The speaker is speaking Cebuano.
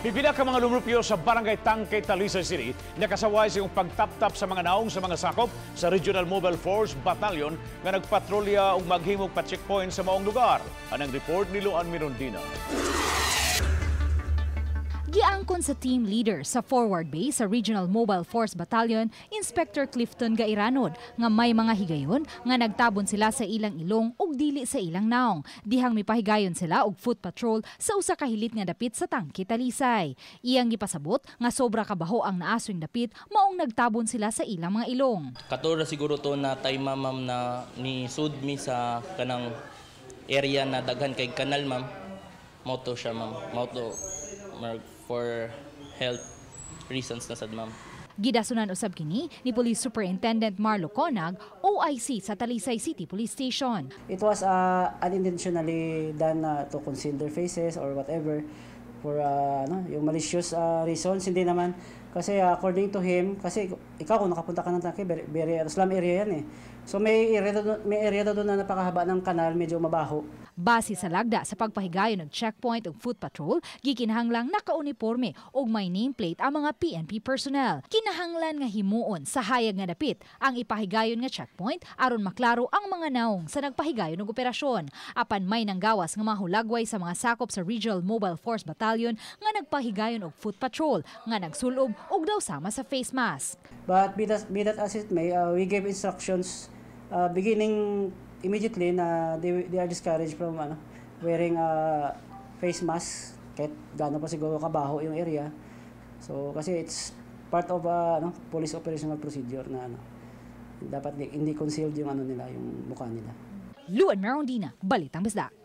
Pipila ka mga lumupyo sa Barangay Tangke, Talisay City nakasaway sa iyong pagtaptap sa mga naong sa mga sakop sa Regional Mobile Force Battalion nga nagpatrolya ug maghimog pa checkpoint sa maong lugar. Anang report ni Luan Mirondina. Giangkon sa team leader sa forward base sa Regional Mobile Force Battalion, Inspector Clifton Gairanod, nga may mga higayon nga nagtabon sila sa ilang ilong ug dili sa ilang naong. Dihang mipahigayon sila og foot patrol sa usa ka hilit nga dapit sa Tangke, Talisay. Iyang gipasabot nga sobra kabaho ang naaswing dapit, maong nagtabon sila sa ilang mga ilong. Kato ra siguro to na time, ma'am, na ni sud mi sa kanang area na daghan kay kanal, ma'am. Mao to siya, ma'am. Mao to for health reasons na sad, ma'am. Gidasunan usab kini ni Police Superintendent Marlo Conag, OIC sa Talisay City Police Station. It was unintentionally done to conceal their faces or whatever for ano, yung malicious reasons, hindi naman. Kasi according to him, kasi ikaw, kung nakapunta ka ng Tangke, very, very slum area yan eh. So may area doon na napakahaba ng kanal, medyo mabaho. Base sa lagda sa pagpahigayon og checkpoint ug foot patrol, gikinahanglang nakauniporme ug may nameplate ang mga PNP personnel. Kinahanglan nga himuon sa hayag nga dapit ang ipahigayon nga checkpoint aron maklaro ang mga naong sa nagpahigayon og operasyon. Apan may nanggawas nga mahulagway sa mga sakop sa Regional Mobile Force Battalion nga nagpahigayon og foot patrol nga nagsulob og daw sama sa face mask. But be that as it may, we gave instructions beginning immediately na they are discouraged from ano, wearing a face mask kahit gaano pa siguro kabaho yung area. So kasi it's part of ano, police operational procedure na ano, dapat hindi concealed yung ano nila, yung mukha nila. Luan Merondina, Balitang Bisdak.